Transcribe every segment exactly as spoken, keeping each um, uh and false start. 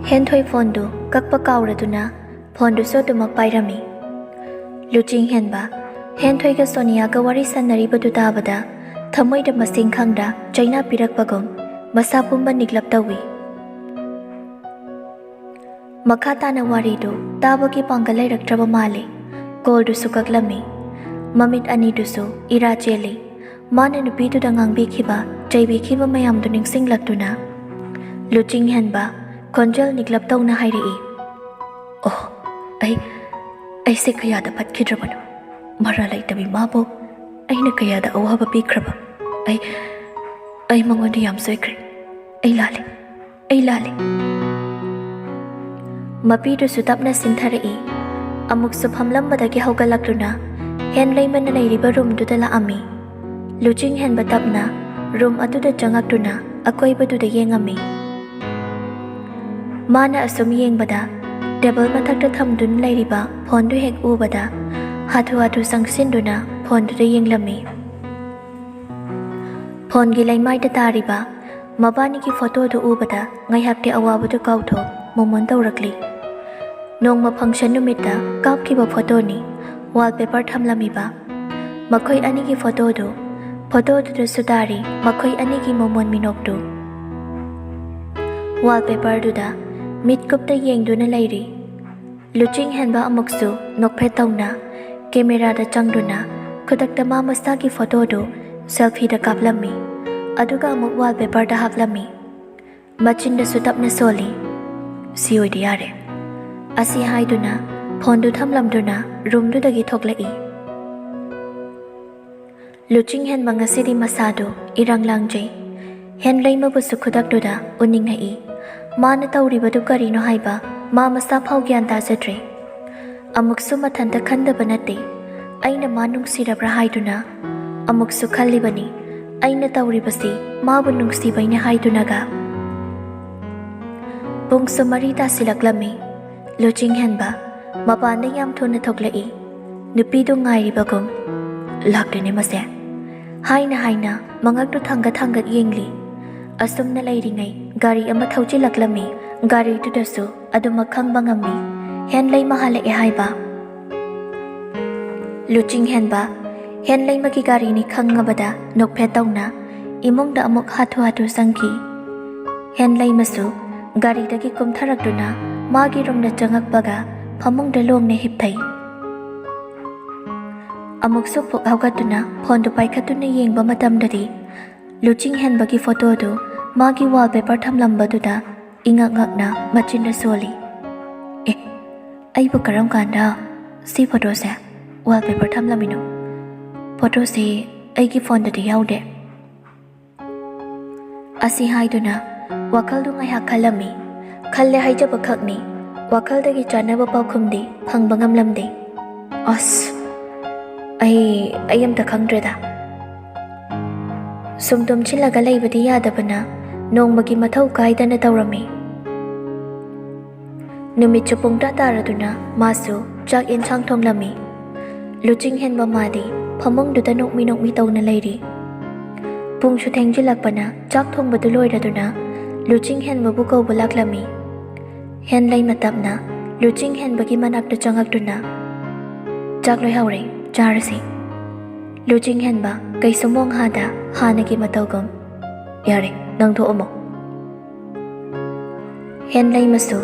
ꯍꯦꯟꯊꯣꯏ ꯐꯣꯟꯗꯨ ꯀꯛꯄ ꯀꯥꯎꯔꯗꯨꯅ ꯐꯣꯟꯗꯨꯁꯨ ꯑꯗꯨꯃꯛ ꯄꯥꯏꯔꯝꯃꯤ꯫ ꯂꯨꯆꯤꯡ ꯍꯦꯟꯕ ꯍꯦꯟꯊꯣꯏꯒ ꯁꯣꯅꯤꯌꯥꯒ ꯋꯥꯔꯤ ꯁꯥꯟꯅꯔꯤꯕꯗꯨ ꯇꯥꯕꯗ ꯊꯃꯣꯏꯗ ꯃꯁꯤꯡ ꯈꯪꯗ ꯆꯩꯅꯥ ꯄꯤꯔꯛꯄꯒꯨꯝ ꯃꯁꯥ ꯄꯨꯝꯕ ꯅꯤꯛꯂꯞ ꯇꯧꯏ꯫ ꯃꯈꯥ ꯇꯥꯅ ꯋꯥꯔꯤꯗꯨ ꯇꯥꯕꯒꯤ ꯄꯥꯡꯒꯜ ꯂꯩꯔꯛꯇ꯭ꯔꯕ ꯃꯥꯜꯂꯤ꯫ ꯀꯣꯜꯗꯨꯁꯨ ꯀꯛꯂꯝꯃꯤ꯫ ꯃꯃꯤꯠ ꯑꯅꯤꯗꯨꯁꯨ ꯏꯔꯥ ꯆꯦꯜꯂꯤ꯫ ꯃꯥꯅ ꯅꯨꯄꯤꯗꯨꯗ ꯉꯥꯡꯕꯤꯈꯤꯕ, ꯆꯩꯕꯤꯈꯤꯕ ꯃꯌꯥꯝꯗꯨ ꯅꯤꯡꯁꯤꯡꯂꯛꯇꯨꯅ ꯂꯨꯆꯤꯡ ꯍꯦꯟꯕ ꯈꯣꯟꯖꯦꯜ ꯅꯤꯛꯂꯞ ꯇꯧꯅ ꯍꯥꯏꯔꯛꯏ, "ꯑꯣ, ꯑꯩ, ꯑꯩꯁꯦ ꯀꯌꯥꯗ ꯐꯠꯈꯤꯗ꯭ꯔꯕꯅꯣ! ꯃꯔꯥꯜ ꯂꯩꯇꯕꯤ ꯃꯥꯕꯨ ꯑꯩꯅ ꯀꯌꯥꯗ ꯑꯋꯥꯕ ꯄꯤꯈ꯭ꯔꯕ! ꯑꯩ, ꯑꯩ ꯃꯉꯣꯟꯗ ꯌꯥꯝ ꯁꯣꯏꯈ꯭ꯔꯦ꯫ ꯑꯩ ꯂꯥꯜꯂꯦ꯫ ꯑꯩ ꯂꯥꯜꯂꯦ꯫" ꯃꯄꯤꯗꯨꯁꯨ ꯇꯞꯅ ꯁꯤꯟꯊꯔꯛꯏ꯫ ꯑꯃꯨꯛꯁꯨ ꯐꯝꯂꯝꯕꯗꯒꯤ ꯍꯧꯒꯠꯂꯛꯇꯨꯅ ꯍꯦꯟ ꯂꯩꯃꯅ ꯂꯩꯔꯤꯕ ꯔꯨꯝꯗꯨꯗ ꯂꯥꯛꯑꯝꯃꯤ꯫ ꯂꯨꯆꯤꯡ ꯍꯦꯟꯕ ꯇꯞꯅ ꯔꯨꯝ ꯑꯗꯨꯗ ꯆꯪꯉꯛꯇꯨꯅ ꯑꯀꯣꯏꯕꯗꯨꯗ ꯌꯦꯡꯉꯝꯃꯤ꯫ ꯃꯥꯅ ꯑꯁꯨꯝ ꯌꯦꯡꯕꯗ ꯇꯦꯕꯜ ꯃꯊꯛꯇ ꯊꯝꯗꯨꯅ ꯂꯩꯔꯤꯕ ꯐꯣꯟꯗꯨ ꯍꯦꯛ ꯎꯕꯗ ꯍꯥꯊꯨ ꯍꯥꯊꯨ ꯆꯪꯁꯤꯟꯗꯨꯅ ꯐꯣꯟꯗꯨꯗ ꯌꯦꯡꯂꯝꯃꯤ꯫ ꯐꯣꯟꯒꯤ ꯂꯩꯃꯥꯏꯗ ꯇꯥꯔꯤꯕ ꯃꯕꯥꯅꯤꯒꯤ ꯐꯣꯇꯣꯗꯨ ꯎꯕꯗ ꯉꯥꯏꯍꯥꯛꯇꯤ ꯑꯋꯥꯕꯗꯨ ꯀꯥꯎꯊꯣꯛ ꯃꯣꯃꯣꯟ ꯇꯧꯔꯛꯂꯤ꯫ ꯅꯣꯡꯃ ꯐꯪꯁꯟ ꯅꯨꯃꯤꯠꯇ ꯀꯥꯞꯈꯤꯕ ꯐꯣꯇꯣꯅꯤ꯫ ꯋꯥꯜꯄꯦꯄꯔ ꯊꯝꯂꯝꯃꯤꯕ ꯃꯈꯣꯏ ꯑꯅꯤꯒꯤ ꯐꯣꯇꯣꯗꯨ, ꯐꯣꯇꯣꯗꯨꯗꯁꯨ ꯇꯥꯔꯤ ꯃꯈꯣꯏ ꯑꯅꯤꯒꯤ ꯃꯣꯃꯣꯟ ꯃꯤꯅꯣꯛꯇꯨ꯫ ꯋꯥꯜꯄꯦꯄꯔꯗꯨꯗ ꯃꯤꯠꯀꯨꯞꯇ ꯌꯦꯡꯗꯨꯅ ꯂꯩꯔꯤ꯫ ꯂꯨꯆꯤꯡ ꯍꯦꯟꯕ ꯑꯃꯨꯛꯁꯨ ꯅꯣꯛꯐꯦꯠ ꯇꯧꯅ ꯀꯦꯃꯦꯔꯥꯗ ꯆꯪꯗꯨꯅ ꯈꯨꯗꯛꯇ ꯃꯥ ꯃꯁꯥꯒꯤ ꯐꯣꯇꯣꯗꯨ ꯁꯦꯜꯐꯤꯗ ꯀꯥꯞꯂꯝꯃꯤ꯫ ꯑꯗꯨꯒ ꯑꯃꯨꯛ ꯋꯥꯜꯄꯦꯄꯔꯗ ꯍꯥꯞꯂꯝꯃꯤ꯫ ꯃꯆꯤꯟꯗꯁꯨ ꯇꯞꯅ ꯁꯣꯜꯂꯤ, "ꯁꯤ ꯑꯣꯏꯗꯤ ꯌꯥꯔꯦ꯫" ꯑꯁꯤ ꯍꯥꯏꯗꯨꯅ ꯐꯣꯟꯗꯨ ꯊꯝꯂꯝꯗꯨꯅ ꯔꯨꯝꯗꯨꯗꯒꯤ ꯊꯣꯛꯂꯛꯏ꯫ ꯂꯨꯆꯤꯡ ꯍꯦꯟꯕ ꯉꯁꯤꯗꯤ ꯃꯁꯥꯗꯨ ꯏꯔꯥꯡ ꯂꯥꯡꯖꯩ꯫ ꯍꯦꯟ ꯂꯩꯃꯕꯨꯁꯨ ꯈꯨꯗꯛꯇꯨꯗ ꯎꯅꯤꯡꯉꯛꯏ꯫ ꯃꯥꯅ ꯇꯧꯔꯤꯕꯗꯨ ꯀꯔꯤꯅꯣ ꯍꯥꯏꯕ ꯃꯥ ꯃꯁꯥ ꯐꯥꯎ ꯒ꯭ꯌꯥꯟ ꯇꯥꯖꯗ꯭ꯔꯦ꯫ ꯑꯃꯨꯛꯁꯨ ꯃꯊꯟꯇ ꯈꯟꯗꯕ ꯅꯠꯇꯦ꯫ ꯑꯩꯅ ꯃꯥ ꯅꯨꯡꯁꯤꯔꯕ꯭ꯔꯥ ꯍꯥꯏꯗꯨꯅ ꯑꯃꯨꯛꯁꯨ ꯈꯜꯂꯤꯕꯅꯤ꯫ ꯑꯩꯅ ꯇꯧꯔꯤꯕꯁꯤ ꯃꯥꯕꯨ ꯅꯨꯡꯁꯤꯕꯩꯅꯦ ꯍꯥꯏꯗꯨꯅꯒ꯫ ꯄꯨꯡꯁꯨ ꯃꯔꯤ ꯇꯥꯁꯤꯜꯂꯛꯂꯝꯃꯤ꯫ ꯂꯨꯆꯤꯡ ꯍꯦꯟꯕ ꯃꯄꯥꯟꯗ ꯌꯥꯝ ꯊꯨꯅ ꯊꯣꯛꯂꯛꯏ꯫ ꯅꯨꯄꯤꯗꯨ ꯉꯥꯏꯔꯤꯕꯒꯨꯝ, "ꯂꯥꯛꯇꯦꯅꯦ ꯃꯁꯦ" ꯍꯥꯏꯅ ꯍꯥꯏꯅ ꯃꯉꯛꯇꯨ ꯊꯥꯡꯒꯠ ꯊꯥꯡꯒꯠ ꯌꯦꯡꯂꯤ꯫ ꯑꯁꯨꯝꯅ ꯂꯩꯔꯤꯉꯩ ꯒꯥꯔꯤ ꯑꯃ ꯊꯧꯖꯤꯜꯂꯛꯂꯝꯃꯤ꯫ ꯒꯥꯔꯤꯗꯨꯗꯁꯨ ꯑꯗꯨꯃꯛ ꯈꯪꯕ ꯉꯝꯃꯤ꯫ ꯍꯦꯟꯂꯩꯃ ꯍꯜꯂꯛꯑꯦ ꯍꯥꯏꯕ꯫ ꯂꯨꯆꯤꯡ ꯍꯦꯟꯕ ꯍꯦꯟꯂꯩꯃꯒꯤ ꯒꯥꯔꯤꯅꯤ ꯈꯪꯉꯕꯗ ꯅꯣꯛꯐꯦꯠ ꯇꯧꯅ ꯏꯃꯨꯡꯗ ꯑꯃꯨꯛ ꯍꯥꯊꯨ ꯍꯥꯊꯨ ꯆꯪꯈꯤ꯫ ꯍꯦꯟꯂꯩꯃꯁꯨ ꯒꯥꯔꯤꯗꯒꯤ ꯀꯨꯝꯊꯔꯛꯇꯨꯅ ꯃꯥꯒꯤ ꯔꯨꯝꯗ ꯆꯪꯉꯛꯄꯒ ꯐꯃꯨꯡꯗ ꯂꯣꯡꯅ ꯍꯤꯞꯊꯩ꯫ ꯑꯃꯨꯛꯁꯨ ꯐꯨꯛ ꯍꯧꯒꯠꯇꯨꯅ ꯐꯣꯟꯗꯨ ꯄꯥꯏꯈꯠꯇꯨꯅ ꯌꯦꯡꯕ ꯃꯇꯝꯗꯗꯤ ꯂꯨꯆꯤꯡ ꯍꯦꯟꯕꯒꯤ ꯐꯣꯇꯣꯗꯨ ꯃꯥꯒꯤ ꯋꯥꯜꯄꯦꯄꯔ ꯊꯝꯂꯝꯕꯗꯨꯗ ꯏꯉꯛ ꯉꯛꯅ ꯃꯆꯤꯟꯗ ꯁꯣꯜꯂꯤ꯫ "ꯑꯦ, ꯑꯩꯕꯨ ꯀꯔꯝ ꯀꯥꯟꯗ ꯁꯤ ꯐꯣꯇꯣꯁꯦ ꯋꯥꯜꯄꯦꯄꯔ ꯊꯝꯂꯝꯃꯤꯅꯣ? ꯐꯣꯇꯣꯁꯦ ꯑꯩꯒꯤ ꯐꯣꯟꯗꯗꯤ ꯌꯥꯎꯗꯦ꯫" ꯑꯁꯤ ꯍꯥꯏꯗꯨꯅ ꯋꯥꯈꯜꯗꯨ ꯉꯥꯏꯍꯥꯛ ꯈꯜꯂꯝꯃꯤ꯫ ꯈꯜꯂꯦ ꯍꯥꯏꯖꯕ ꯈꯛꯅꯤ, ꯋꯥꯈꯜꯗꯒꯤ ꯆꯥꯟꯅꯕ ꯄꯥꯎꯈꯨꯝꯗꯤ ꯐꯪꯕ ꯉꯝꯂꯝꯗꯦ꯫ "ꯑꯁ, ꯑꯩ, ꯑꯩ ꯑꯝꯇ ꯈꯪꯗ꯭ꯔꯦꯗ꯫" ꯁꯨꯝ ꯇꯨꯝꯁꯤꯜꯂꯒ ꯂꯩꯕꯗꯤ ꯌꯥꯗꯕꯅ ꯅꯣꯡꯃꯒꯤ ꯃꯊꯧ ꯀꯥꯏꯗꯅ ꯇꯧꯔꯝꯃꯤ꯫ ꯅꯨꯃꯤꯠꯁꯨ ꯄꯨꯡꯇꯥ ꯇꯥꯔꯗꯨꯅ ꯃꯥꯁꯨ ꯆꯥꯛ ꯌꯦꯟꯁꯥꯡ ꯊꯣꯡꯂꯝꯃꯤ꯫ ꯂꯨꯆꯤꯡ ꯍꯦꯟꯕ ꯃꯥꯗꯤ ꯐꯃꯨꯡꯗꯨꯗ ꯅꯣꯛꯃꯤ ꯅꯣꯛꯃꯤ ꯇꯧꯅ ꯂꯩꯔꯤ꯫ ꯄꯨꯡꯁꯨ ꯊꯦꯡꯖꯤꯜꯂꯛꯄꯅ ꯆꯥꯛ ꯊꯣꯡꯕꯗꯨ ꯂꯣꯏꯔꯗꯨꯅ ꯂꯨꯆꯤꯡ ꯍꯦꯟꯕꯕꯨ ꯀꯧꯕ ꯂꯥꯛꯂꯝꯃꯤ꯫ ꯍꯦꯟꯂꯩꯃ ꯇꯞꯅ ꯂꯨꯆꯤꯡ ꯍꯦꯟꯕꯒꯤ ꯃꯅꯥꯛꯇ ꯆꯪꯉꯛꯇꯨꯅ, "ꯆꯥꯛ ꯂꯣꯏꯍꯧꯔꯦ, ꯆꯥꯔꯁꯤ꯫" ꯂꯨꯆꯤꯡ ꯍꯦꯟꯕ ꯀꯩꯁꯨ ꯃꯣꯡ ꯍꯥꯗ ꯍꯥꯟꯅꯒꯤ ꯃꯇꯧꯒꯨꯝ, "ꯌꯥꯔꯦ, ꯅꯪ ꯊꯣꯛꯑꯝꯃꯣ꯫" ꯍꯦꯟꯂꯩꯃꯁꯨ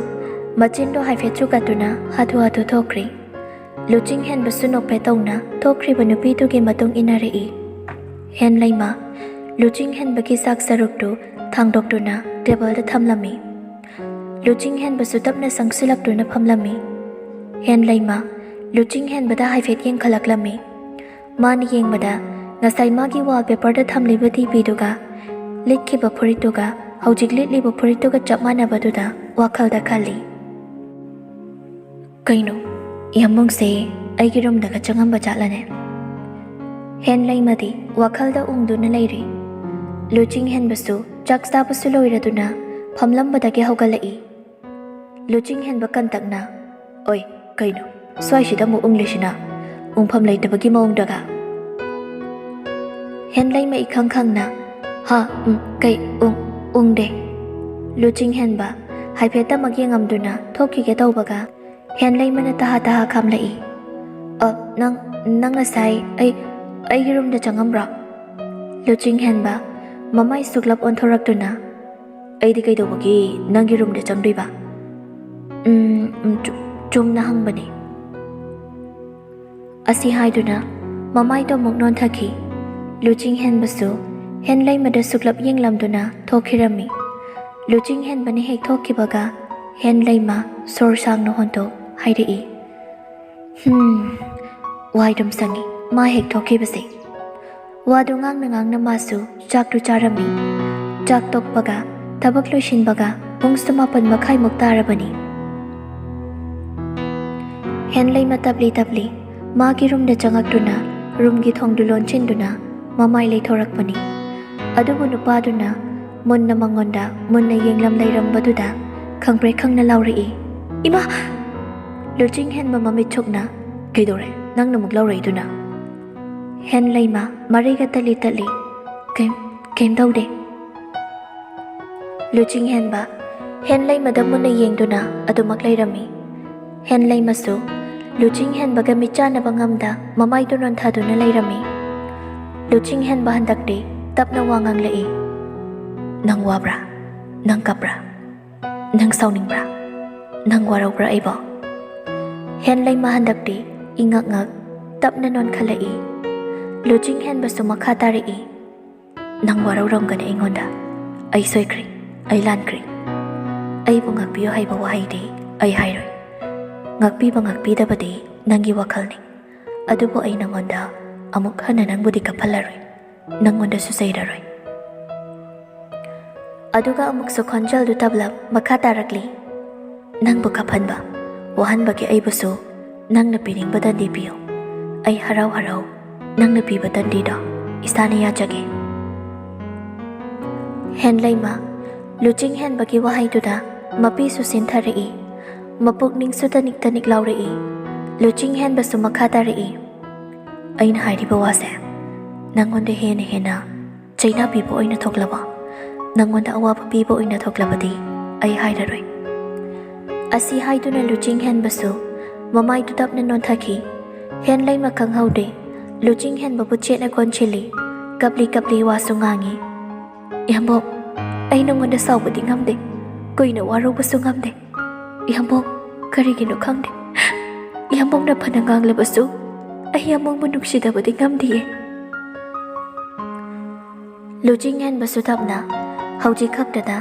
ꯃꯆꯤꯟꯗꯣ ꯍꯥꯏꯐꯦꯠ ꯆꯨꯒꯠꯇꯨꯅ ꯍꯥꯊꯨ ꯍꯥꯊꯨ ꯊꯣꯛꯈ꯭ꯔꯤ꯫ ꯂꯨꯆꯤꯡ ꯍꯦꯟꯕꯁꯨ ꯅꯣꯛꯐꯦꯠ ꯇꯧꯅ ꯊꯣꯛꯈ꯭ꯔꯤꯕ ꯅꯨꯄꯤꯗꯨꯒꯤ ꯃꯇꯨꯡ ꯏꯟꯅꯔꯛꯏ꯫ ꯍꯦꯟꯂꯩꯃ ꯂꯨꯆꯤꯡ ꯍꯦꯟꯕꯒꯤ ꯆꯥꯛ ꯁꯔꯨꯛꯇꯨ ꯊꯥꯡꯗꯣꯛꯇꯨꯅ ꯇꯦꯕꯜꯗ ꯊꯝꯂꯝꯃꯤ꯫ ꯂꯨꯆꯤꯡ ꯍꯦꯟꯕꯁꯨ ꯇꯞꯅ ꯆꯪꯁꯤꯜꯂꯛꯇꯨꯅ ꯐꯝꯂꯝꯃꯤ꯫ ꯍꯦꯟꯂꯩꯃ ꯂꯨꯆꯤꯡ ꯍꯦꯟꯕꯗ ꯍꯥꯏꯐꯦꯠ ꯌꯦꯡꯈꯠꯂꯛꯂꯝꯃꯤ꯫ ꯃꯥꯅ ꯌꯦꯡꯕꯗ ꯉꯁꯥꯏ ꯃꯥꯒꯤ ꯋꯥꯜꯄꯦꯄꯔꯗ ꯊꯝꯂꯤꯕ ꯗꯤꯄꯤꯗꯨꯒ ꯂꯤꯠꯈꯤꯕ ꯐꯨꯔꯤꯠꯇꯨꯒ ꯍꯧꯖꯤꯛ ꯂꯤꯠꯂꯤꯕ ꯐꯨꯔꯤꯠꯇꯨꯒ ꯆꯞ ꯃꯥꯟꯅꯕꯗꯨꯗ ꯋꯥꯈꯜꯗ ꯈꯜꯂꯤ꯫ "ꯀꯩꯅꯣ, ꯌꯥꯝꯕꯨꯡꯁꯦ ꯑꯩꯒꯤ ꯔꯨꯝꯗꯒ ꯆꯪꯉꯝꯕ ꯖꯥꯠꯂꯅꯦ?" ꯍꯦꯟꯂꯩꯃꯗꯤ ꯋꯥꯈꯜꯗ ꯎꯪꯗꯨꯅ ꯂꯩꯔꯤ꯫ ꯂꯨꯆꯤꯡ ꯍꯦꯟꯕꯁꯨ ꯆꯥꯛ ꯆꯥꯕꯁꯨ ꯂꯣꯏꯔꯗꯨꯅ ꯐꯝꯂꯝꯕꯗꯒꯤ ꯍꯧꯒꯠꯂꯛꯏ꯫ ꯂꯨꯆꯤꯡ ꯍꯦꯟꯕ ꯀꯟꯇꯛꯅ, "ꯑꯣꯏ, ꯀꯩꯅꯣ, ꯁ꯭ꯋꯥꯏꯁꯤꯗ ꯑꯃꯨꯛ ꯎꯪꯂꯤꯁꯤꯅ? ꯎꯪꯐꯝ ꯂꯩꯇꯕꯒꯤ ꯃꯑꯣꯡꯗꯒ?" ꯍꯦꯟꯂꯩꯃ ꯏꯈꯪ ꯈꯪꯅ, "ꯍꯥ, ꯎꯝ, ꯀꯩ, ꯎꯪ, ꯎꯪꯗꯦ꯫" ꯂꯨꯆꯤꯡ ꯍꯦꯟꯕ ꯍꯥꯏꯐꯦꯠꯇꯃꯛ ꯌꯦꯡꯉꯝꯗꯨꯅ ꯊꯣꯛꯈꯤꯒꯦ ꯇꯧꯕꯒ, ꯍꯦꯟꯂꯩꯃꯅ ꯇꯍꯥ ꯇꯍꯥ ꯈꯥꯝꯂꯛꯏ꯫ "ꯑ, ꯅꯪ, ꯅꯪ ꯉꯁꯥꯏ ꯑꯩ, ꯑꯩꯒꯤ ꯔꯨꯝꯗ ꯆꯪꯉꯝꯕ꯭ꯔꯣ?" ꯂꯨꯆꯤꯡ ꯍꯦꯟꯕ ꯃꯃꯥꯏ ꯁꯨꯛꯂꯞ ꯑꯣꯟꯊꯣꯔꯛꯇꯨꯅ, "ꯑꯩꯗꯤ ꯀꯩꯗꯧꯕꯒꯤ ꯅꯪꯒꯤ ꯔꯨꯝꯗ ꯆꯪꯗꯣꯏꯕ?" "ꯎꯝ, ꯎꯝ, ꯆꯨ-, ꯆꯨꯝꯅ ꯍꯪꯕꯅꯦ꯫" ꯑꯁꯤ ꯍꯥꯏꯗꯨꯅ ꯃꯃꯥꯏꯗꯣ ꯑꯃꯨꯛ ꯅꯣꯟꯊꯈꯤ꯫ ꯂꯨꯆꯤꯡ ꯍꯦꯟꯕꯁꯨ ꯍꯦꯟꯂꯩꯃꯗ ꯁꯨꯛꯂꯞ ꯌꯦꯡꯂꯝꯗꯨꯅ ꯊꯣꯛꯈꯤꯔꯝꯃꯤ꯫ ꯂꯨꯆꯤꯡ ꯍꯦꯟꯕꯅ ꯍꯦꯛ ꯊꯣꯛꯈꯤꯕꯒ ꯍꯦꯟꯂꯩꯃ ꯁꯣꯔ ꯁꯥꯡꯅ ꯍꯣꯟꯗꯣꯛ ꯍꯥꯏꯔꯛꯏ, "ꯍꯝ, ꯋꯥꯏꯗꯨꯝ ꯁꯪꯉꯤ ꯃꯥ ꯍꯦꯛ ꯊꯣꯛꯈꯤꯕꯁꯦ꯫" ꯋꯥꯗꯨ ꯉꯥꯡꯅ ꯉꯥꯡꯅ ꯃꯥꯁꯨ ꯆꯥꯛꯇꯨ ꯆꯥꯔꯝꯃꯤ꯫ ꯆꯥꯛ ꯇꯣꯛꯄꯒ, ꯊꯕꯛ ꯂꯣꯏꯁꯤꯟꯕꯒ ꯄꯨꯡꯁꯨ ꯃꯥꯄꯟ ꯃꯈꯥꯏꯃꯨꯛ ꯇꯥꯔꯕꯅꯤ꯫ ꯍꯦꯟꯂꯩꯃ ꯇꯞꯂꯤ ꯇꯞꯂꯤ ꯃꯥꯒꯤ ꯔꯨꯝꯗ ꯆꯪꯉꯛꯇꯨꯅ ꯔꯨꯝꯒꯤ ꯊꯣꯡꯗꯨ ꯂꯣꯟꯁꯤꯟꯗꯨꯅ ꯃꯃꯥꯏ ꯂꯩꯊꯣꯔꯛꯄꯅꯤ꯫ ꯑꯗꯨꯕꯨ ꯅꯨꯄꯥꯗꯨꯅ ꯃꯨꯟꯅ ꯃꯉꯣꯟꯗ ꯃꯨꯟꯅ ꯌꯦꯡꯂꯝ ꯂꯩꯔꯝꯕꯗꯨꯗ ꯈꯪꯄ꯭ꯔꯦꯛ ꯈꯪꯅ ꯂꯥꯎꯔꯛꯏ, "ꯏꯃꯥ!" ꯂꯨꯆꯤꯡ ꯍꯦꯟꯕ ꯃꯃꯤꯠ ꯁꯨꯛꯅ, "ꯀꯩꯗꯧꯔꯦ? ꯅꯪꯅ ꯑꯃꯨꯛ ꯂꯥꯎꯔꯛꯏꯗꯨꯅ?" ꯍꯦꯟꯂꯩꯃ ꯃꯔꯩꯒ ꯇꯠꯂꯤ ꯇꯠꯂꯤ, "ꯀꯩꯝ, ꯀꯩꯝ ꯇꯧꯗꯦ꯫" ꯂꯨꯆꯤꯡ ꯍꯦꯟꯕ ꯍꯦꯟꯂꯩꯃꯗ ꯃꯨꯟꯅ ꯌꯦꯡꯗꯨꯅ ꯑꯗꯨꯃꯛ ꯂꯩꯔꯝꯃꯤ꯫ ꯍꯦꯟꯂꯩꯃꯁꯨ ꯂꯨꯆꯤꯡ ꯍꯦꯟꯕꯒ ꯃꯤꯠ ꯆꯥꯟꯅꯕ ꯉꯝꯗ ꯃꯃꯥꯏꯗꯨ ꯅꯣꯟꯊꯗꯨꯅ ꯂꯩꯔꯝꯃꯤ꯫ ꯂꯨꯆꯤꯡ ꯍꯦꯟꯕ ꯍꯟꯗꯛꯇꯤ ꯇꯞꯅ ꯋꯥ ꯉꯥꯡꯂꯛꯏ, "ꯅꯪ ꯋꯥꯕ꯭ꯔꯥ? ꯅꯪ ꯀꯞꯄ꯭ꯔꯥ? ꯅꯪ ꯁꯥꯎꯅꯤꯡꯕ꯭ꯔꯥ? ꯅꯪ ꯋꯥꯔꯧꯕ꯭ꯔꯥ ꯑꯩꯕꯣ?" ꯍꯦꯟꯂꯩꯃ ꯍꯟꯗꯛꯇꯤ ꯏꯉꯛ ꯉꯛ ꯇꯞꯅ ꯅꯣꯟꯈꯠꯂꯛꯏ꯫ ꯂꯨꯆꯤꯡ ꯍꯦꯟꯕꯁꯨ ꯃꯈꯥ ꯇꯥꯔꯛꯏ, "ꯅꯪ ꯋꯥꯔꯧꯔꯝꯒꯅꯤ ꯑꯩꯉꯣꯟꯗ꯫ ꯑꯩ ꯁꯣꯏꯈ꯭ꯔꯦ, ꯑꯩ ꯂꯥꯟꯈ꯭ꯔꯦ꯫ ꯑꯩꯕꯨ ꯉꯥꯛꯄꯤꯌꯨ ꯍꯥꯏꯕ ꯋꯥꯍꯩꯗꯤ ꯑꯩ ꯍꯥꯏꯔꯣꯏ꯫ ꯉꯥꯛꯄꯤꯕ ꯉꯥꯛꯄꯤꯗꯕꯗꯤ ꯅꯪꯒꯤ ꯋꯥꯈꯜꯅꯤ꯫ ꯑꯗꯨꯕꯨ ꯑꯩ ꯅꯪꯉꯣꯟꯗ ꯑꯃꯨꯛ ꯍꯟꯅ ꯅꯪꯕꯨꯗꯤ ꯀꯞꯍꯜꯂꯔꯣꯏ, ꯅꯪꯉꯣꯟꯗꯁꯨ ꯆꯩꯔꯔꯣꯏ꯫" ꯑꯗꯨꯒ ꯑꯃꯨꯛꯁꯨ ꯈꯣꯟꯖꯦꯜꯗꯨ ꯇꯞꯂꯞ ꯃꯈꯥ ꯇꯥꯔꯛꯂꯤ, "ꯅꯪꯕꯨ ꯀꯞꯍꯟꯕ, ꯋꯥꯍꯟꯕꯒꯤ ꯑꯩꯕꯨꯁꯨ ꯅꯪꯅ ꯄꯤꯅꯤꯡꯕ ꯗꯟꯗꯤ ꯄꯤꯌꯨ꯫ ꯑꯩ ꯍꯔꯥꯎ ꯍꯔꯥꯎ ꯅꯪꯅ ꯄꯤꯕ ꯗꯟꯗꯤꯗꯣ ꯏꯁꯥꯅ ꯌꯥꯖꯒꯦ꯫" ꯍꯦꯟꯂꯩꯃ ꯂꯨꯆꯤꯡ ꯍꯦꯟꯕꯒꯤ ꯋꯥꯍꯩꯗꯨꯗ ꯃꯄꯤꯁꯨ ꯁꯤꯟꯊꯔꯛꯏ, ꯃꯄꯨꯛꯅꯤꯡꯁꯨ ꯇꯅꯤꯛ ꯇꯅꯤꯛ ꯂꯥꯎꯔꯛꯏ꯫ ꯂꯨꯆꯤꯡ ꯍꯦꯟꯕꯁꯨ ꯃꯈꯥ ꯇꯥꯔꯛꯏ, "ꯑꯩꯅ ꯍꯥꯏꯔꯤꯕ ꯋꯥꯁꯦ ꯅꯪꯉꯣꯟꯗ ꯍꯦꯟꯅ ꯍꯦꯟꯅ ꯆꯩꯅꯥ ꯄꯤꯕ ꯑꯣꯏꯅ ꯊꯣꯛꯂꯕ, ꯅꯪꯉꯣꯟꯗ ꯑꯋꯥꯕ ꯄꯤꯕ ꯑꯣꯏꯅ ꯊꯣꯛꯂꯕꯗꯤ ꯑꯩ ꯍꯥꯏꯔꯔꯣꯏ꯫ ꯑꯁꯤ ꯍꯥꯏꯗꯨꯅ ꯂꯨꯆꯤꯡ ꯍꯦꯟꯕꯁꯨ ꯃꯃꯥꯏꯗꯨ ꯇꯞꯅ ꯅꯣꯟꯊꯈꯤ꯫ ꯍꯦꯟꯂꯩꯃ ꯈꯪꯍꯧꯗꯦ꯫ ꯂꯨꯆꯤꯡ ꯍꯦꯟꯕꯕꯨ ꯆꯦꯠꯅ ꯀꯣꯟꯁꯤꯜꯂꯤ꯫ ꯀꯞꯂꯤ ꯀꯞꯂꯤ ꯋꯥꯁꯨ ꯉꯥꯡꯉꯤ꯫ "ꯏꯌꯥꯝꯕꯣꯛ, ꯑꯩ ꯅꯉꯣꯟꯗ ꯁꯥꯎꯕꯗꯤ ꯉꯝꯗꯦ꯫ ꯀꯨꯏꯅ ꯋꯥꯔꯧꯕꯁꯨ ꯉꯝꯗꯦ꯫ ꯏꯌꯥꯝꯕꯣꯛ, ꯀꯔꯤꯒꯤꯅꯣ ꯈꯪꯗꯦ꯫ ꯏꯌꯥꯝꯕꯣꯛꯅ ꯐꯅ ꯉꯥꯡꯂꯕꯁꯨ ꯑꯩ ꯏꯌꯥꯝꯕꯣꯛꯕꯨ ꯅꯨꯡꯁꯤꯗꯕꯗꯤ ꯉꯝꯗꯤꯌꯦ꯫" ꯂꯨꯆꯤꯡ ꯍꯦꯟꯕꯁꯨ ꯇꯞꯅ, ꯍꯧꯖꯤꯛ ꯈꯛꯇꯗ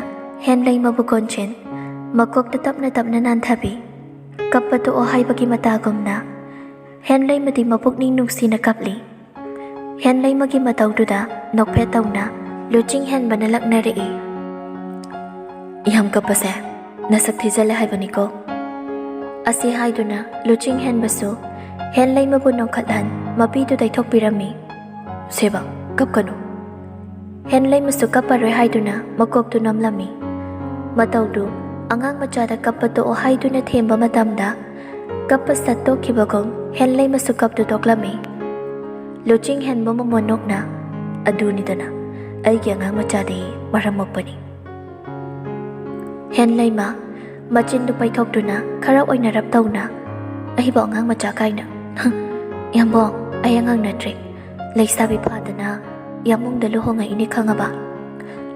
ꯍꯦꯟꯂꯩꯃꯕꯨ ꯀꯣꯟꯁꯤꯟ, ꯃꯀꯣꯛꯇ ꯇꯞꯅ ꯇꯞꯅ ꯅꯥꯟꯊꯕꯤ꯫ ꯀꯞꯄ ꯇꯣꯛꯑꯣ ꯍꯥꯏꯕꯒꯤ ꯃꯇꯥꯒꯨꯝꯅ ꯍꯦꯟꯂꯩꯃꯗꯤ ꯃꯄꯨꯛꯅꯤꯡ ꯅꯨꯡꯁꯤꯅ ꯀꯞꯂꯤ꯫ ꯍꯦꯟꯂꯩꯃꯒꯤ ꯃꯇꯧꯗꯨꯗ ꯅꯣꯛꯐꯦꯠ ꯇꯧꯅ ꯂꯨꯆꯤꯡ ꯍꯦꯟꯕꯅ ꯂꯛꯅꯔꯛꯏ꯫ "ꯌꯥꯝ ꯀꯞꯄꯁꯦ ꯅꯁꯛ ꯊꯤꯖꯜꯂꯦ ꯍꯥꯏꯕꯅꯤꯀꯣ꯫" ꯑꯁꯤ ꯍꯥꯏꯗꯨꯅ ꯂꯨꯆꯤꯡ ꯍꯦꯟꯕꯁꯨ ꯍꯦꯟꯂꯩꯃꯕꯨ ꯅꯣꯡꯈꯠꯍꯟ ꯃꯄꯤꯗꯨ ꯇꯩꯊꯣꯛꯄꯤꯔꯝꯃꯤ꯫ "ꯁꯦꯕ, ꯀꯞꯀꯅꯨ꯫" ꯍꯦꯟꯂꯩꯃꯁꯨ ꯀꯞꯄꯔꯣꯏ ꯍꯥꯏꯗꯨꯅ ꯃꯀꯣꯛꯇꯨ ꯅꯣꯝꯂꯝꯃꯤ꯫ ꯃꯇꯧꯗꯨ ꯑꯉꯥꯡ ꯃꯆꯥꯗ ꯀꯞꯄ ꯇꯣꯛꯑꯣ ꯍꯥꯏꯗꯨꯅ ꯊꯦꯝꯕ ꯃꯇꯝꯗ ꯀꯞꯄ ꯁꯠꯇꯣꯛꯈꯤꯕꯒꯨꯝ ꯍꯦꯟꯂꯩꯃꯁꯨ ꯀꯞꯇꯨ ꯇꯣꯛꯂꯝꯃꯤ꯫ ꯂꯨꯆꯤꯡ ꯍꯦꯟꯕ ꯃꯃꯣꯟ ꯅꯣꯛꯅ, "ꯑꯗꯨꯅꯤꯗꯅ, ꯑꯩꯒꯤ ꯑꯉꯥꯡ ꯃꯆꯥꯗꯤ ꯃꯔꯝ ꯃꯣꯛꯄꯅꯤ꯫" ꯍꯦꯟꯂꯩꯃ ꯃꯆꯤꯟꯗꯨ ꯄꯩꯊꯣꯛꯇꯨꯅ ꯈꯔ ꯑꯣꯏꯅꯔꯞ ꯇꯧꯅ, "ꯑꯩꯕꯨ ꯑꯉꯥꯡ ꯃꯆꯥ ꯀꯥꯏꯅ꯫ ꯍꯪ, ꯌꯥꯝꯕꯣꯡ, ꯑꯩ ꯑꯉꯥꯡ ꯅꯠꯇ꯭ꯔꯦ꯫ ꯂꯩꯁꯥꯕꯤ ꯐꯥꯗꯅ ꯌꯥꯝꯕꯨꯡꯗ ꯂꯨꯍꯣꯡꯉꯛꯏꯅꯦ, ꯈꯪꯉꯕ?"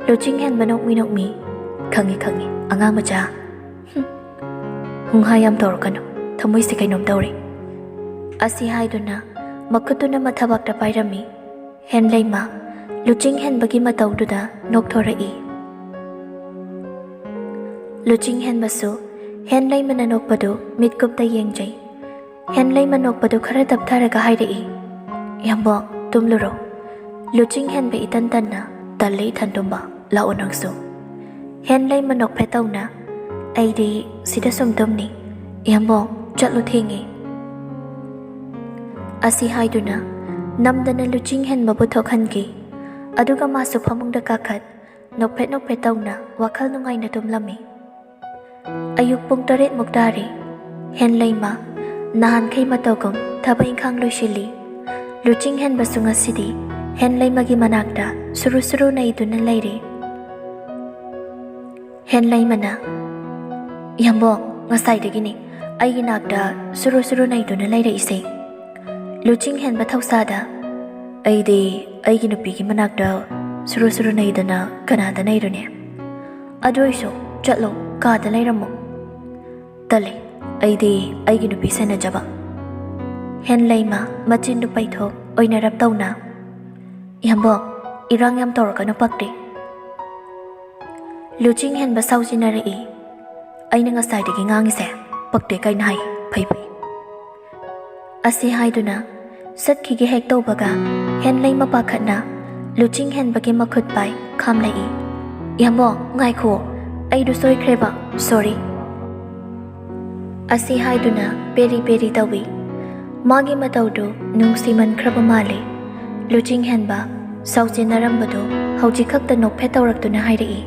ꯂꯨꯆꯤꯡ ꯍꯦꯟꯕ ꯅꯣꯛꯃꯤ ꯅꯣꯛꯃꯤ, "ꯈꯪꯉꯤ, ꯈꯪꯉꯤ, ꯑꯉꯥꯡ ꯃꯆꯥ꯫ ꯍꯨꯝ, ꯍꯨꯡꯍꯥ ꯌꯥꯝ ꯇꯧꯔꯛꯀꯅꯨ, ꯊꯃꯣꯏꯁꯦ ꯀꯩꯅꯣꯝ ꯇꯧꯔꯦ꯫" ꯑꯁꯤ ꯍꯥꯏꯗꯨꯅ ꯃꯈꯨꯠꯇꯨꯅ ꯃꯊꯕꯥꯛꯇ ꯄꯥꯏꯔꯝꯃꯤ꯫ ꯍꯦꯟꯂꯩꯃ ꯂꯨꯆꯤꯡ ꯍꯦꯟꯕꯒꯤ ꯃꯇꯧꯗꯨꯗ ꯅꯣꯛꯊꯣꯔꯛꯏ꯫ ꯂꯨꯆꯤꯡ ꯍꯦꯟꯕꯁꯨ ꯍꯦꯟꯂꯩꯃꯅ ꯅꯣꯛꯄꯗꯨ ꯃꯤꯠꯀꯨꯞꯇ ꯌꯦꯡꯖꯩ꯫ ꯍꯦꯟꯂꯩꯃ ꯅꯣꯛꯄꯗꯨ ꯈꯔ ꯇꯞꯊꯔꯒ ꯍꯥꯏꯔꯛꯏ, "ꯌꯥꯝꯕꯣꯡ, ꯇꯨꯝꯂꯨꯔꯣ꯫ ꯂꯨꯆꯤꯡ ꯍꯦꯟꯕ ꯏꯇꯟ ꯇꯟꯅ ꯇꯜꯂꯦ ꯏꯊꯟ ꯇꯨꯝꯕ꯫ ꯂꯥꯛꯑꯣ ꯅꯪꯁꯨ꯫" ꯍꯦꯟꯂꯩꯃ ꯅꯣꯛꯐꯦꯠ ꯇꯧꯅ, "ꯑꯩꯗꯤ ꯁꯤꯗ ꯁꯨꯝ ꯇꯨꯝꯅꯤ꯫ ꯌꯥꯝꯕꯣꯡ, ꯆꯠꯂꯨ, ꯊꯦꯡꯉꯦ꯫" ꯑꯁꯤ ꯍꯥꯏꯗꯨꯅ ꯅꯝꯗꯅ ꯂꯨꯆꯤꯡ ꯍꯦꯟꯕꯕꯨ ꯊꯣꯛꯍꯟꯈꯤ꯫ ꯑꯗꯨꯒ ꯃꯥꯁꯨ ꯐꯃꯨꯡꯗ ꯀꯥꯈꯠ, ꯅꯣꯛꯐꯦꯠ ꯅꯣꯛꯐꯦꯠ ꯇꯧꯅ ꯋꯥꯈꯜ ꯅꯨꯡꯉꯥꯏꯅ ꯇꯨꯝꯂꯝꯃꯤ꯫ ꯑꯌꯨꯛ ꯄꯨꯡ ꯇꯔꯦꯠꯃꯨꯛ ꯇꯥꯔꯦ꯫ ꯍꯦꯟꯂꯩꯃ ꯅꯍꯥꯟꯈꯩ ꯃꯇꯧꯒꯨꯝ ꯊꯕꯛ ꯏꯪꯈꯥꯡ ꯂꯣꯏꯁꯤꯜꯂꯤ꯫ ꯂꯨꯆꯤꯡ ꯍꯦꯟꯕꯁꯨ ꯉꯁꯤꯗꯤ ꯍꯦꯟꯂꯩꯃꯒꯤ ꯃꯅꯥꯛꯇ ꯁꯨꯔꯨ ꯁꯨꯔꯨ ꯅꯩꯗꯨꯅ ꯂꯩꯔꯦ꯫ ꯍꯦꯟꯂꯩꯃꯅ, "ꯏꯌꯥꯝꯕꯣ, ꯉꯁꯥꯏꯗꯒꯤꯅꯤ ꯑꯩꯒꯤ ꯅꯥꯛꯇ ꯁꯨꯔꯨ ꯁꯨꯔꯨ ꯅꯩꯗꯨꯅ ꯂꯩꯔꯛꯏꯁꯦ꯫" ꯂꯨꯆꯤꯡ ꯍꯦꯟꯕ ꯊꯧꯁꯥꯗ, "ꯑꯩꯗꯤ ꯑꯩꯒꯤ ꯅꯨꯄꯤꯒꯤ ꯃꯅꯥꯛꯇ ꯁꯨꯔꯨ ꯁꯨꯔꯨ ꯅꯩꯗꯅ ꯀꯅꯥꯗ ꯅꯩꯔꯨꯅꯤ? ꯑꯗꯨ ꯑꯣꯏꯔꯁꯨ ꯆꯠꯂꯣ, ꯀꯥꯗ ꯂꯩꯔꯝꯃꯣ꯫" "ꯇꯜꯂꯤ, ꯑꯩꯗꯤ ꯑꯩꯒꯤ ꯅꯨꯄꯤ ꯁꯦꯟꯅꯖꯕ꯫" ꯍꯦꯟꯂꯩꯃ ꯃꯆꯤꯟꯗꯨ ꯄꯩꯊꯣꯛ ꯑꯣꯏꯅꯔꯞ ꯇꯧꯅ, "ꯏꯌꯥꯝꯕꯣ, ꯏꯔꯥꯡ ꯌꯥꯝ ꯇꯧꯔꯛꯀꯅꯨ, ꯄꯛꯇꯦ꯫" ꯂꯨꯆꯤꯡ ꯍꯦꯟꯕ ꯁꯥꯎꯖꯤꯟꯅꯔꯛꯏ꯫ "ꯑꯩꯅ ꯉꯁꯥꯏꯗꯒꯤ ꯉꯥꯡꯉꯤꯁꯦ ꯄꯛꯇꯦ ꯀꯩꯅ ꯍꯥꯏ, ꯐꯩ ꯐꯩ꯫" ꯑꯁꯤ ꯍꯥꯏꯗꯨꯅ ꯆꯠꯈꯤꯒꯦ ꯍꯦꯛ ꯇꯧꯕꯒ ꯍꯦꯟꯂꯩꯃ ꯄꯥꯈꯠꯅ ꯂꯨꯆꯤꯡ ꯍꯦꯟꯕꯒꯤ ꯃꯈꯨꯠ ꯄꯥꯏ ꯈꯥꯝꯂꯛꯏ꯫ "ꯏꯌꯥꯝꯕꯣ, ꯉꯥꯏꯈꯣ, ꯑꯩꯗꯨ ꯁꯣꯏꯈ꯭ꯔꯦꯕ, sorry꯫" ꯑꯁꯤ ꯍꯥꯏꯗꯨꯅ ꯄꯦꯔꯤ ꯄꯦꯔꯤ ꯇꯧꯏ꯫ ꯃꯥꯒꯤ ꯃꯇꯧꯗꯨ ꯅꯨꯡꯁꯤꯃꯟꯈ꯭ꯔꯕ ꯃꯥꯜꯂꯤ꯫ ꯂꯨꯆꯤꯡ ꯍꯦꯟꯕ ꯁꯥꯎꯖꯤꯟꯅꯔꯝꯕꯗꯨ ꯍꯧꯖꯤꯛ ꯈꯛꯇ ꯅꯣꯛꯐꯦꯠ ꯇꯧꯔꯛꯇꯨꯅ ꯍꯥꯏꯔꯛꯏ,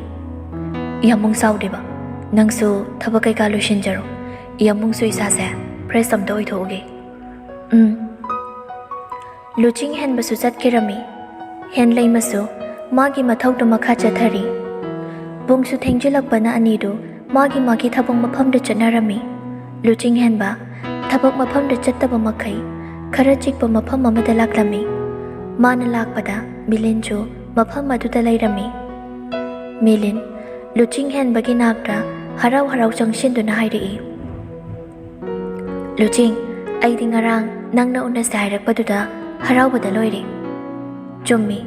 "ꯏꯌꯥꯝꯕꯨꯡ ꯁꯥꯎꯗꯦꯕ, ꯅꯪꯁꯨ ꯊꯕꯛ ꯀꯩꯀꯥ ꯂꯣꯏꯁꯤꯟꯖꯔꯣ꯫ ꯏꯌꯥꯝꯕꯨꯡꯁꯨ ꯏꯁꯥꯁꯦ fresh ꯑꯝꯇ ꯑꯣꯏꯊꯣꯛꯎꯒꯦ꯫" ꯎꯝ꯫ ꯂꯨꯆꯤꯡ ꯍꯦꯟꯕꯁꯨ ꯆꯠꯈꯤꯔꯝꯃꯤ꯫ ꯍꯦꯟꯂꯩꯃꯁꯨ ꯃꯥꯒꯤ ꯃꯊꯧꯗꯨ ꯃꯈꯥ ꯆꯠꯊꯔꯤ꯫ ꯄꯨꯡꯁꯨ ꯊꯦꯡꯖꯤꯜꯂꯛꯄꯅ ꯑꯅꯤꯗꯨ ꯃꯥꯒꯤ ꯃꯥꯒꯤ ꯊꯕꯛ ꯃꯐꯝꯗ ꯆꯠꯅꯔꯝꯃꯤ꯫ ꯂꯨꯆꯤꯡ ꯍꯦꯟꯕ ꯊꯕꯛ ꯃꯐꯝꯗ ꯆꯠꯇꯕ ꯃꯈꯩ ꯈꯔ ꯆꯤꯛꯄ ꯃꯐꯝ ꯑꯃꯗ ꯂꯥꯛꯂꯝꯃꯤ꯫ ꯃꯥꯅ ꯂꯥꯛꯄꯗ ꯃꯤꯂꯤꯟꯁꯨ ꯃꯐꯝ ꯑꯗꯨꯗ ꯂꯩꯔꯝꯃꯤ꯫ ꯃꯤꯂꯤꯟ ꯂꯨꯆꯤꯡ ꯍꯦꯟꯕꯒꯤ ꯅꯥꯛꯇ ꯍꯔꯥꯎ ꯍꯔꯥꯎ ꯆꯪꯁꯤꯟꯗꯨꯅ ꯍꯥꯏꯔꯛꯏ, "ꯂꯨꯆꯤꯡ, ꯑꯩꯗꯤ ꯉꯔꯥꯡ ꯅꯪꯅ ꯎꯅꯁꯦ ꯍꯥꯏꯔꯛꯄꯗꯨꯗ ꯍꯔꯥꯎꯕꯗ ꯂꯣꯏꯔꯦ꯫" "ꯆꯨꯝꯃꯤ,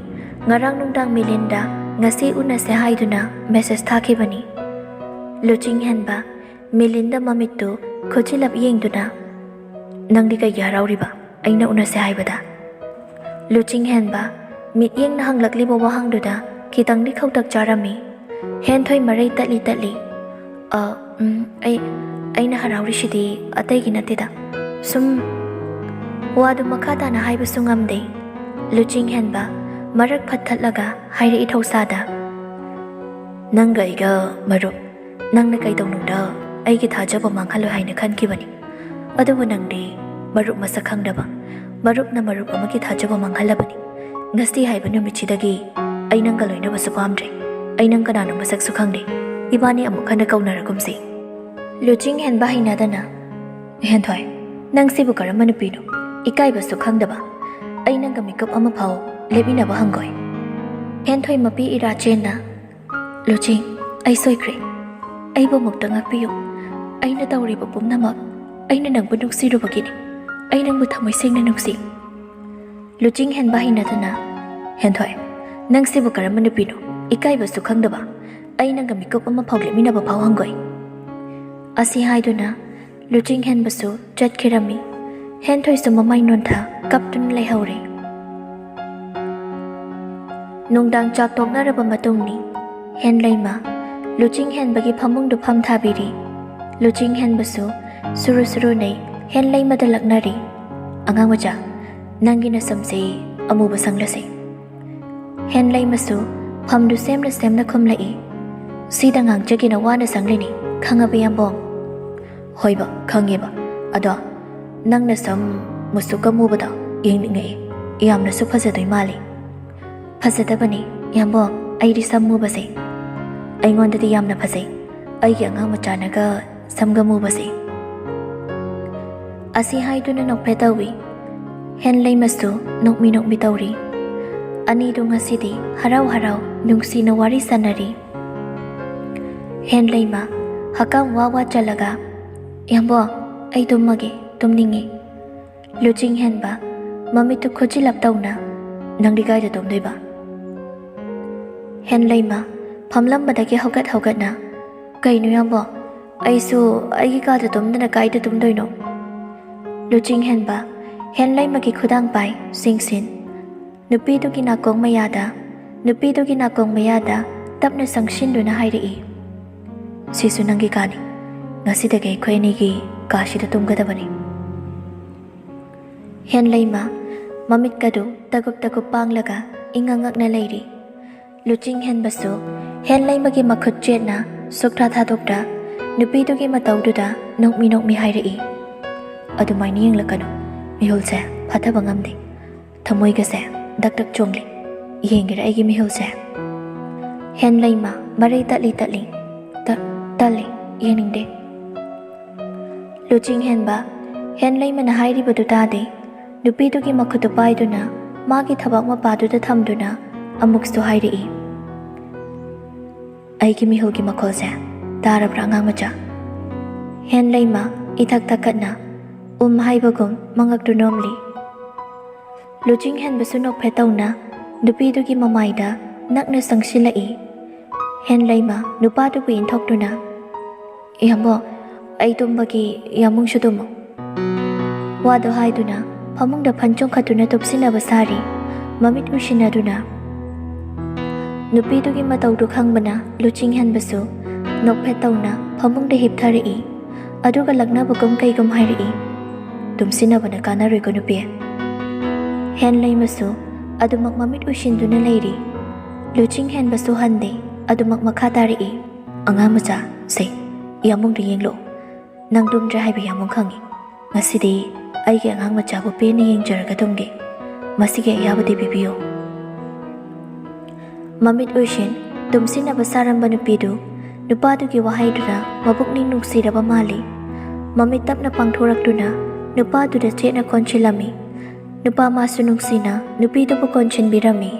ꯉꯔꯥꯡ ꯅꯨꯡꯗꯥꯡ ꯃꯤꯂꯤꯟꯗ ꯉꯁꯤ ꯎꯅꯁꯦ ꯍꯥꯏꯗꯨꯅ message ꯊꯥꯈꯤꯕꯅꯤ꯫" ꯂꯨꯆꯤꯡ ꯍꯦꯟꯕ ꯃꯤꯂꯤꯟꯗ ꯃꯃꯤꯠꯇꯨ ꯈꯨꯠꯆꯤꯜꯂꯞ ꯌꯦꯡꯗꯨꯅ, "ꯅꯪꯗꯤ ꯀꯩꯒꯤ ꯍꯔꯥꯎꯔꯤꯕ, ꯑꯩꯅ ꯎꯅꯁꯦ ꯍꯥꯏꯕꯗ?" ꯂꯨꯆꯤꯡ ꯍꯦꯟꯕ ꯃꯤꯠꯌꯦꯡꯅ ꯍꯪꯂꯛꯂꯤꯕ ꯋꯥꯍꯪꯗꯨꯗ ꯈꯤꯇꯪꯗꯤ ꯈꯧꯇꯛ ꯆꯥꯔꯝꯃꯤ꯫ ꯍꯦꯟꯊꯣꯏ ꯃꯔꯩ ꯇꯠꯂꯤ ꯇꯠꯂꯤ, "ꯑ, ꯎꯝ, ꯑꯩ, ꯑꯩꯅ ꯍꯔꯥꯎꯔꯤꯁꯤꯗꯤ ꯑꯇꯩꯒꯤ ꯅꯠꯇꯦꯗ, ꯁꯨꯝ꯫" ꯋꯥꯗꯨ ꯃꯈꯥ ꯇꯥꯅ ꯍꯥꯏꯕꯁꯨ ꯉꯝꯗꯦ꯫ ꯂꯨꯆꯤꯡ ꯍꯦꯟꯕ ꯃꯔꯛ ꯐꯠꯊꯠꯂꯒ ꯍꯥꯏꯔꯛꯏ ꯊꯧꯁꯥꯗ, "ꯅꯪꯒ ꯑꯩꯒ ꯃꯔꯨꯞ, ꯅꯪꯅ ꯀꯩꯗꯧꯅꯨꯡꯗ ꯑꯩꯒꯤ ꯊꯥꯖꯕ ꯃꯥꯡꯍꯜꯂꯣꯏ ꯍꯥꯏꯅ ꯈꯟꯈꯤꯕꯅꯤ꯫ ꯑꯗꯨꯕꯨ ꯅꯪꯗꯤ ꯃꯔꯨꯞ ꯃꯁꯛ ꯈꯪꯗꯕ, ꯃꯔꯨꯞꯅ ꯃꯔꯨꯞ ꯑꯃꯒꯤ ꯊꯥꯖꯕ ꯃꯥꯡꯍꯜꯂꯕꯅꯤ꯫ ꯉꯁꯤ ꯍꯥꯏꯕ ꯅꯨꯃꯤꯠꯁꯤꯗꯒꯤ ꯑꯩ ꯅꯪꯒ ꯂꯣꯏꯅꯕꯁꯨ ꯄꯥꯝꯗ꯭ꯔꯦ꯫ ꯑꯩ ꯅꯪ ꯀꯅꯥꯅꯣ ꯃꯁꯛꯁꯨ ꯈꯪꯗꯦ꯫" ꯏꯕꯥꯅꯤ ꯑꯃꯨꯛ ꯍꯟꯅ ꯀꯧꯅꯔꯒꯨꯝꯁꯤ꯫ ꯂꯨꯆꯤꯡ ꯍꯦꯟꯕ ꯍꯩꯅꯗꯅ, "ꯍꯦꯟꯊꯣꯏ, ꯅꯪꯁꯤꯕꯨ ꯀꯔꯝꯕ ꯅꯨꯄꯤꯅꯣ? ꯏꯀꯥꯏꯕꯁꯨ ꯈꯪꯗꯕ꯫ ꯑꯩ ꯅꯪꯒ ꯃꯤꯀꯨꯞ ꯑꯃꯐꯥꯎ ꯂꯦꯞꯃꯤꯟꯅꯕ ꯍꯪꯒꯣꯏ꯫" ꯍꯦꯟꯊꯣꯏ ꯃꯄꯤ ꯏꯔꯥ ꯆꯦꯟꯅ, "ꯂꯨꯆꯤꯡ, ꯑꯩ ꯁꯣꯏꯈ꯭ꯔꯦ꯫ ꯑꯩꯕꯨ ꯑꯃꯨꯛꯇ ꯉꯥꯛꯄꯤꯌꯨ꯫ ꯑꯩꯅ ꯇꯧꯔꯤꯕ ꯄꯨꯝꯅꯃꯛ ꯑꯩꯅ ꯅꯪꯕꯨ ꯅꯨꯡꯁꯤꯔꯨꯕꯒꯤꯅꯤ꯫ ꯑꯩ ꯅꯪꯕꯨ ꯊꯃꯣꯏ ꯁꯦꯡꯅ ꯅꯨꯡꯁꯤ꯫" ꯂꯨꯆꯤꯡ ꯍꯦꯟꯕ ꯍꯩꯅꯗꯅ, "ꯍꯦꯟꯊꯣꯏ, ꯅꯪꯁꯤꯕꯨ ꯀꯔꯝꯕ ꯅꯨꯄꯤꯅꯣ? ꯏꯀꯥꯏꯕꯁꯨ ꯈꯪꯗꯕ꯫ ꯑꯩ ꯅꯪꯒ ꯃꯤꯀꯨꯞ ꯑꯃ ꯐꯥꯎ ꯂꯦꯞꯃꯤꯟꯅꯕ ꯐꯥꯎ ꯍꯪꯒꯣꯏ꯫" ꯑꯁꯤ ꯍꯥꯏꯗꯨꯅ ꯂꯨꯆꯤꯡ ꯍꯦꯟꯕꯁꯨ ꯆꯠꯈꯤꯔꯝꯃꯤ꯫ ꯍꯦꯟꯊꯣꯏꯁꯨ ꯃꯃꯩ ꯅꯣꯟꯊ ꯀꯞꯇꯨꯅ ꯂꯩꯍꯧꯔꯦ꯫ ꯅꯨꯡꯗꯥꯡ ꯆꯥꯛ ꯇꯣꯛꯅꯔꯕ ꯃꯇꯨꯡꯅꯤ꯫ ꯍꯦꯟꯂꯩꯃ ꯂꯨꯆꯤꯡ ꯍꯦꯟꯕꯒꯤ ꯐꯃꯨꯡꯗꯨ ꯐꯝ ꯊꯥꯕꯤꯔꯤ꯫ ꯂꯨꯆꯤꯡ ꯍꯦꯟꯕꯁꯨ ꯁꯨꯔꯨ ꯁꯨꯔꯨ ꯅꯩ ꯍꯦꯟꯂꯩꯃꯗ ꯂꯛꯅꯔꯤ꯫ "ꯑꯉꯥꯡ ꯃꯆꯥ, ꯅꯪꯒꯤ ꯅꯁꯝꯁꯦ ꯑꯃꯨꯕ ꯁꯪꯂꯁꯦ꯫" ꯍꯦꯟꯂꯩꯃꯁꯨ ꯐꯝꯗꯨ ꯁꯦꯝꯅ ꯁꯦꯝꯅ ꯈꯨꯝꯂꯛꯏ꯫ "ꯁꯤꯗ ꯉꯥꯡꯖꯒꯦꯅ ꯋꯥꯅ ꯁꯪꯂꯤꯅꯤ, ꯈꯪꯉꯕ ꯌꯥꯝꯕꯣꯡ?" "ꯍꯣꯏꯕ, ꯈꯪꯉꯦꯕ꯫ ꯑꯗꯣ ꯅꯪꯅ ꯁꯝ ꯃꯨꯁꯨꯛ ꯑꯃꯨꯕꯗꯣ ꯌꯦꯡꯅꯤꯡꯉꯛꯏ꯫ ꯌꯥꯝꯅꯁꯨ ꯐꯖꯗꯣꯏ ꯃꯥꯜꯂꯤ꯫" "ꯐꯖꯗꯕꯅꯤ ꯌꯥꯝꯕꯣꯡ, ꯑꯩꯗꯤ ꯁꯝ ꯃꯨꯕꯁꯦ꯫ ꯑꯩꯉꯣꯟꯗꯗꯤ ꯌꯥꯝꯅ ꯐꯖꯩ꯫ ꯑꯩꯒꯤ ꯑꯉꯥꯡ ꯃꯆꯥꯅꯒ ꯁꯝꯒ ꯃꯨꯕꯁꯦ꯫" ꯑꯁꯤ ꯍꯥꯏꯗꯨꯅ ꯅꯣꯛꯐꯦꯠ ꯇꯧꯏ꯫ ꯍꯦꯟꯂꯩꯃꯁꯨ ꯅꯣꯛꯃꯤ ꯅꯣꯛꯃꯤ ꯇꯧꯔꯤ꯫ ꯑꯅꯤꯗꯨ ꯉꯁꯤꯗꯤ ꯍꯔꯥꯎ ꯍꯔꯥꯎ ꯅꯨꯡꯁꯤꯅ ꯋꯥꯔꯤ ꯁꯥꯟꯅꯔꯤ꯫ ꯍꯦꯟꯂꯩꯃ ꯍꯀꯥꯝ ꯋꯥ ꯋꯥ ꯆꯜꯂꯒ, "ꯌꯥꯝꯕꯣꯡ, ꯑꯩ ꯇꯨꯝꯃꯒꯦ, ꯇꯨꯝꯅꯤꯡꯉꯤ꯫" ꯂꯨꯆꯤꯡ ꯍꯦꯟꯕ ꯃꯃꯤꯠꯇꯨ ꯈꯨꯖꯤꯜꯂꯞ ꯇꯧꯅ, "ꯅꯪꯗꯤ ꯀꯥꯏꯗ ꯇꯨꯝꯗꯣꯏꯕ?" ꯍꯦꯟꯂꯩꯃ ꯐꯝꯂꯝꯕꯗꯒꯤ ꯍꯧꯒꯠ ꯍꯧꯒꯠꯅ, "ꯀꯩꯅꯣ ꯌꯥꯝꯕꯣꯡ? ꯑꯩꯁꯨ ꯑꯩꯒꯤ ꯀꯥꯗ ꯇꯨꯝꯗꯅ ꯀꯥꯏꯗ ꯇꯨꯝꯗꯣꯏꯅꯣ?" ꯂꯨꯆꯤꯡ ꯍꯦꯟꯕ ꯍꯦꯟꯂꯩꯃꯒꯤ ꯈꯨꯗꯥꯡ ꯄꯥꯏ ꯁꯤꯡꯁꯤꯟ꯫ ꯅꯨꯄꯤꯗꯨꯒꯤ ꯅꯥꯀꯣꯡ ꯃꯌꯥꯗ, ꯅꯨꯄꯤꯗꯨꯒꯤ ꯅꯥꯀꯣꯡ ꯃꯌꯥꯗ ꯇꯞꯅ ꯆꯪꯁꯤꯟꯗꯨꯅ ꯍꯥꯏꯔꯛꯏ, "ꯁꯤꯁꯨ ꯅꯪꯒꯤ ꯀꯥꯅꯤ꯫ ꯉꯁꯤꯗꯒꯤ ꯑꯩꯈꯣꯏ ꯑꯅꯤꯒꯤ ꯀꯥꯁꯤꯗ ꯇꯨꯝꯒꯗꯕꯅꯤ꯫" ꯍꯦꯟꯂꯩꯃ ꯃꯃꯤꯠꯀꯗꯨ ꯇꯒꯨꯞ ꯇꯒꯨꯞ ꯄꯥꯡꯂꯒ ꯏꯉꯛ ꯉꯛꯅ ꯂꯩꯔꯤ꯫ ꯂꯨꯆꯤꯡ ꯍꯦꯟꯕꯁꯨ ꯍꯦꯟꯂꯩꯃꯒꯤ ꯃꯈꯨꯠ ꯆꯦꯠꯅ ꯁꯨꯛꯊꯥ ꯊꯥꯗꯣꯛꯇ ꯅꯨꯄꯤꯗꯨꯒꯤ ꯃꯇꯧꯗꯨꯗ ꯅꯣꯛꯃꯤ ꯅꯣꯛꯃꯤ ꯍꯥꯏꯔꯛꯏ, "ꯑꯗꯨꯃꯥꯏꯅ ꯌꯦꯡꯂꯛꯀꯅꯨ꯫ ꯃꯤꯍꯨꯜꯁꯦ ꯐꯥꯊꯕ ꯉꯝꯗꯦ꯫ ꯊꯃꯣꯏꯒꯁꯦ ꯗꯛ ꯗꯛ ꯆꯣꯡꯂꯤ꯫ ꯌꯦꯡꯒꯦꯔꯥ ꯑꯩꯒꯤ ꯃꯤꯍꯨꯜꯁꯦ?" ꯍꯦꯟꯂꯩꯃ ꯃꯔꯩ ꯇꯠꯂꯤ ꯇꯠꯂꯤ꯫ "ꯇꯜꯂꯤ, ꯌꯦꯡꯅꯤꯡꯗꯦ꯫" ꯂꯨꯆꯤꯡ ꯍꯦꯟꯕ ꯍꯦꯟꯂꯩꯃꯅ ꯍꯥꯏꯔꯤꯕꯗꯨ ꯇꯥꯗꯦ꯫ ꯅꯨꯄꯤꯗꯨꯒꯤ ꯃꯈꯨꯠꯇꯨ ꯄꯥꯏꯗꯨꯅ ꯃꯥꯒꯤ ꯊꯕꯥꯛ ꯃꯄꯥꯗꯨꯗ ꯊꯝꯗꯨꯅ ꯑꯃꯨꯛꯁꯨ ꯍꯥꯏꯔꯛꯏ, "ꯑꯩꯒꯤ ꯃꯤꯍꯨꯜꯒꯤ ꯃꯈꯣꯜꯁꯦ ꯇꯥꯔꯕ꯭ꯔꯥ, ꯑꯉꯥꯡ ꯃꯆꯥ?" ꯍꯦꯟꯂꯩꯃ ꯏꯊꯛ ꯊꯛꯀꯠꯅ ꯎꯝ ꯍꯥꯏꯕꯒꯨꯝ ꯃꯉꯛꯇꯨ ꯅꯣꯝꯂꯤ꯫ ꯂꯨꯆꯤꯡ ꯍꯦꯟꯕꯁꯨ ꯅꯣꯛꯐꯦꯠ ꯇꯧꯅ ꯅꯨꯄꯤꯗꯨꯒꯤ ꯃꯃꯥꯏꯗ ꯅꯛꯅ ꯆꯪꯁꯤꯜꯂꯛꯏ꯫ ꯍꯦꯟꯂꯩꯃ ꯅꯨꯄꯥꯗꯨꯕꯨ ꯏꯟꯊꯣꯛꯇꯨꯅ, "ꯏꯌꯥꯝꯕꯣ, ꯑꯩ ꯇꯨꯝꯕꯒꯤ, ꯏꯌꯥꯝꯕꯨꯡꯁꯨ ꯇꯨꯝꯃꯨ꯫" ꯋꯥꯗꯨ ꯍꯥꯏꯗꯨꯅ ꯐꯃꯨꯡꯗ ꯐꯟ ꯆꯣꯡꯈꯠꯇꯨꯅ ꯇꯨꯞꯁꯤꯟꯅꯕ ꯁꯥꯔꯤ꯫ ꯃꯃꯤꯠ ꯎꯏꯁꯤꯟꯅꯗꯨꯅ ꯅꯨꯄꯤꯗꯨꯒꯤ ꯃꯇꯧꯗꯨ ꯈꯪꯕꯅ ꯂꯨꯆꯤꯡ ꯍꯦꯟꯕꯁꯨ ꯅꯣꯛꯐꯦꯠ ꯇꯧꯅ ꯐꯃꯨꯡꯗ ꯍꯤꯞꯊꯔꯛꯏ꯫ ꯑꯗꯨꯒ ꯂꯛꯅꯕꯒꯨꯝ ꯀꯩꯒꯨꯝ ꯍꯥꯏꯔꯛꯏ, "ꯇꯨꯝꯁꯤꯟꯅꯕꯅ ꯀꯥꯟꯅꯔꯣꯏꯀꯣ, ꯅꯨꯄꯤ꯫" ꯍꯦꯟꯂꯩꯃꯁꯨ ꯑꯗꯨꯃꯛ ꯃꯃꯤꯠ ꯎꯏꯁꯤꯟꯗꯨꯅ ꯂꯩꯔꯤ꯫ ꯂꯨꯆꯤꯡ ꯍꯦꯟꯕꯁꯨ ꯍꯟꯗꯦ, ꯑꯗꯨꯃꯛ ꯃꯈꯥ ꯇꯥꯔꯛꯏ, "ꯑꯉꯥꯡ ꯃꯆꯥ, ꯁꯦ, ꯏꯌꯥꯝꯕꯨꯡꯗ ꯌꯦꯡꯂꯛꯑꯣ꯫ ꯅꯪ ꯇꯨꯝꯗ꯭ꯔꯦ ꯍꯥꯏꯕ ꯏꯌꯥꯝꯕꯨꯡ ꯈꯪꯉꯤ꯫ ꯉꯁꯤꯗꯤ ꯑꯩꯒꯤ ꯑꯉꯥꯡ ꯃꯆꯥꯕꯨ ꯄꯦꯟꯅ ꯌꯦꯡꯖꯔꯒ ꯇꯨꯝꯒꯦ꯫ ꯃꯁꯤꯒꯤ ꯑꯌꯥꯕꯗꯤ ꯄꯤꯕꯤꯌꯨ꯫" ꯃꯃꯤꯠ ꯎꯏꯁꯤꯟ ꯇꯨꯝꯁꯤꯟꯅꯕ ꯁꯥꯔꯝꯕ ꯅꯨꯄꯤꯗꯨ ꯅꯨꯄꯥꯗꯨꯒꯤ ꯋꯥꯍꯩꯗꯨꯅ ꯃꯕꯨꯛꯅꯤꯡ ꯅꯨꯡꯁꯤꯔꯕ ꯃꯥꯜꯂꯤ꯫ ꯃꯃꯤꯠ ꯇꯞꯅ ꯄꯥꯡꯊꯣꯔꯛꯇꯨꯅ ꯅꯨꯄꯥꯗꯨꯗ ꯆꯦꯠꯅ ꯀꯣꯟꯁꯤꯜꯂꯝꯃꯤ꯫ ꯅꯨꯄꯥ ꯃꯥꯁꯨ ꯅꯨꯡꯁꯤꯅ ꯅꯨꯄꯤꯗꯨꯕꯨ ꯀꯣꯟꯁꯤꯟꯕꯤꯔꯝꯃꯤ꯫